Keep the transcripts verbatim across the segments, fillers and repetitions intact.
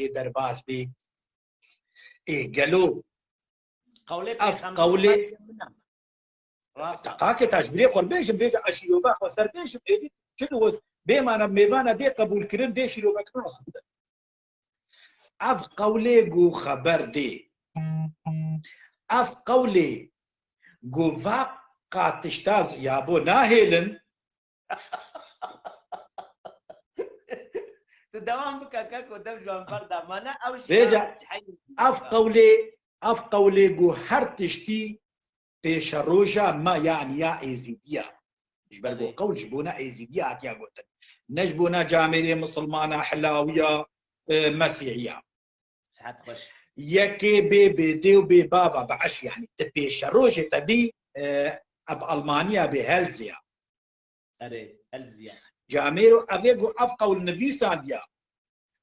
Ê derbas bî. Ê gelo Qewlê ev pêxember qewlê Rast. Takakê te ji birê xwe bêjim, bêje eşîrova xwe ser bêjim, êdî çi digot? Bêmane mêvana dê qebûlkirin, dê şîrovek nas bidin. Ev qewlê ku xeber dê. Ev qewlê ku va qatişta z-, ya bo nahêlin. Tu dewam bike keko, dev ji wan berda. Mane ew Vêca, şîra ev qewlê, ev qewlê ku her tiştî pêşeroja me, yanî ya Êzîdiya. Ji ber ku Erê. Qewl ji bona Êzîdiya hatiya gotin. Ne ji bona camêrê misilmana, hilawiya, e, mesîhiya. Sihet xweş. Yekê bê bêdê û bê bava bi eş, yanî ti pêşerojê te dî, e, ev Almaniya bê helziya. Erê, helziya. Camêro evê ku ev qewl nivîsandiya.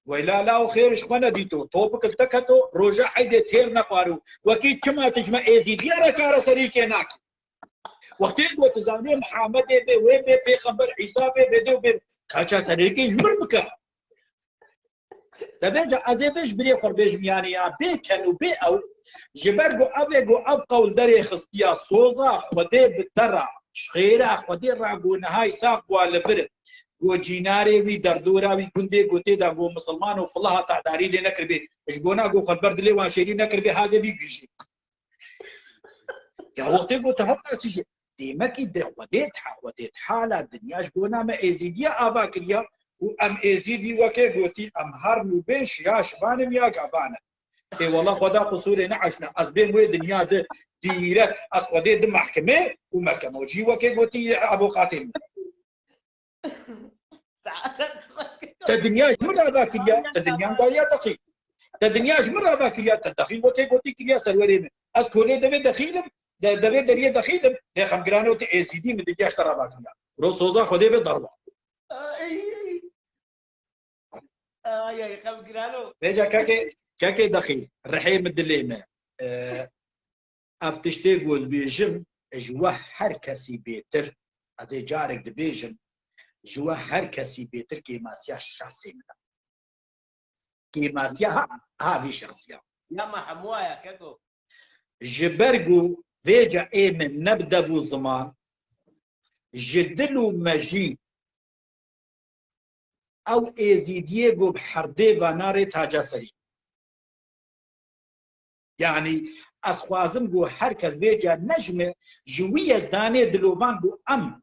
Weyla law xêr ji xwe nedîto. Topik li te keto, roja eydê têr nexwaro. Wekî çima tu ji me Êzîdiya re çareserîkê nakî? Wextê ku tu zanê Mihemedê bê, wê bê pêxember Îsa bê, bê dê bê. Çareserîkê ji min bike. Te vêca ez ê vê ji birê xwe bêjim, yanî ya bê ken û bê ew, ji ber ku ev ê ku ev qewl derê xistiya soza Xwedê bi te ra, ji xêra Xwedê ra ku niha Îsa bûa li vir, ku cînarê wî, derdora wî, gundê ku tê de ku misilman û filaha tedarî lê nekiribê, ji bona ku xwe ber dilê wan şêrî nekiribê, hazê vî gijî. Ya wextê ku tu hevnasî jî, dêmekî di Xwedê diha, Xwedê dihala dinya ji bona me Êzîdiya ava kiriya û em Êzîdî wekê gotî, em herin û bên şiya şivan in ya gavan in. Ê wela Xweda qisûrê neeşne, ez bêm wê dinya di dîrek, ez Xwedê di mehkimê û mehkemo jî wekê gotî avokatê min. Saete xweş kir. Te dinya ji min re ava kiriya, te dinyan dariya dexîl. Te dinya ji min re ava kiriya, te dexîl wekê gotî kiriya serwerê min. Ez kolê devê dexîl im, de-, devê deriyê dexîl im, lê xemgirane û te êzîdî min dinya ji te re ava kiriya. Ro soza Xwedê bê derwa. Ay, ay. Ay, ay, xemgirano. Vêca kekê, kekê dexîl, rihê min dilê me. E, Ev tiştê ku ez dibêjim, ji we her kesî bêtir, ez ê carek dibêjim, ji we her kesî bêtir kêmasiya şahsê min e. Kêmasiya ha, ha vî şexsiya. Ya me hemû aya keko. Ji ber ku vêca ê min ne bi dev û ziman, ji dil û mejî ew êzîdiyê ku bi herdê ve narê taca serî. Yanî ez xwazim ku her kes vêca nejme ji wî yezdanê dilovan ku em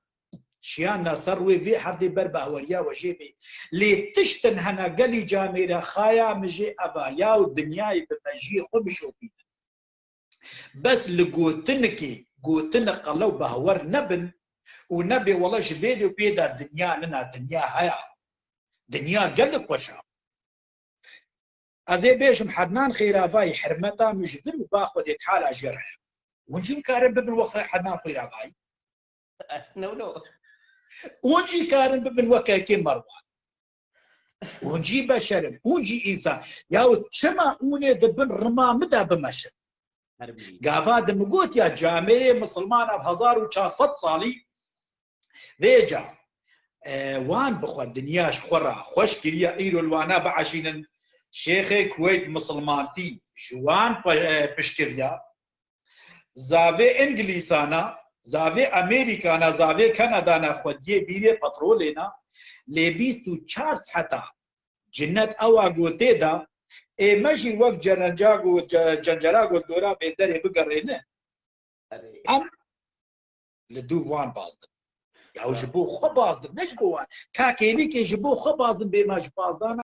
şiyana ser wê vê herdê ber bahweriya we jê bê. Lê tiştin hene gelî camêre xaya min jê eva ya û dinyayê bi mejiyê xwe bişopînin. Bes li gotinikê, gotinik qelew bahwer nebin û nebê wela ji vê lê pê de dinya nina, dinya haya. Dinya gelek xweş a. Ez ê bêjim Hednan Xêravayî, hermeta min ji vir û ba Xwedê Teala jê re heye. Hûn jî dikarin bibin wek Hednan Xêravayî? No, no. Hûn jî karin bibin wek Erkê Merwan. Hûn jî beşer in, hûn jî însan. Yaw çima hûn ê di bin rima min de bimeşin? Her bî. Gava di min got ya camêrê misilman ev hezar û çar sed salî vêca, e, wan bi xwe dinya ji xwe re xweş kiriya, îro li wana bieşînin. Şêxê Kuweyt misilmantî ji wan pe-, e, piştgiriya. Zavê Îngilîsana, zavê Amerîkana, zavê Kanadana xwediyê bîrê petrolê na, lê bîst û çar seheta cinnet ewa gotê da, ê me jî wek cerenca got, ce-, cencera got dora bêderê bigerêne. Erê. Em li dû van bazdin. Ya ji bo xwe bazdin, ne ji bo wan. Ka kêlîkê ji bo xwe bazdin bê me ji bazdana.